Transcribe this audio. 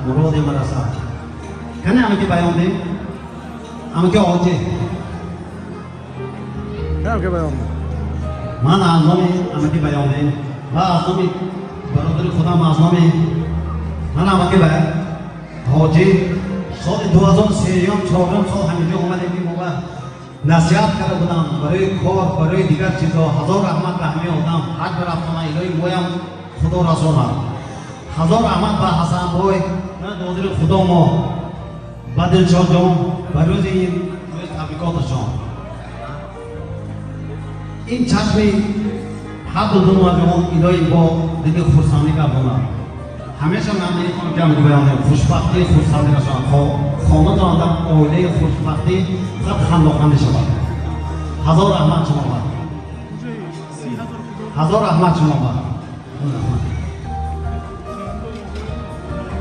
Муроде марасад. Кане амаки баёндем, амаки оҷи. Амаки баёндем. Ман аз номи амаки баёндем ва аз номи бародари худам, аз номи ман амаки ба ҳоҷӣ соли 2003, чорум сол ҳаминҷо омадем, ки мо насиҳат карда будам барои кор, барои дигар чизҳо. Ҳазор раҳмат ба ҳамаи одам ҳаҷ барафтона, илоҳи моям Худо расонад. Ҳазор раҳмат ба Ҳасанбой, додари худо мо, ба Дилшодҷон, ба рӯзи ин рӯз табрикоташон. Ин чашми ҳарду ду ҷавон илоҳи бо дили хурсандӣ гардонад. Ҳамеша ман мехоҳам, ки амаки баёнем, хушбахтӣ, хурсандӣ расонад хонатон, дар оилаи хушбахтӣ фақат хандохандӣ шавад. Ҳазор раҳмат шумо ба, ҳазор раҳмат шумо ба.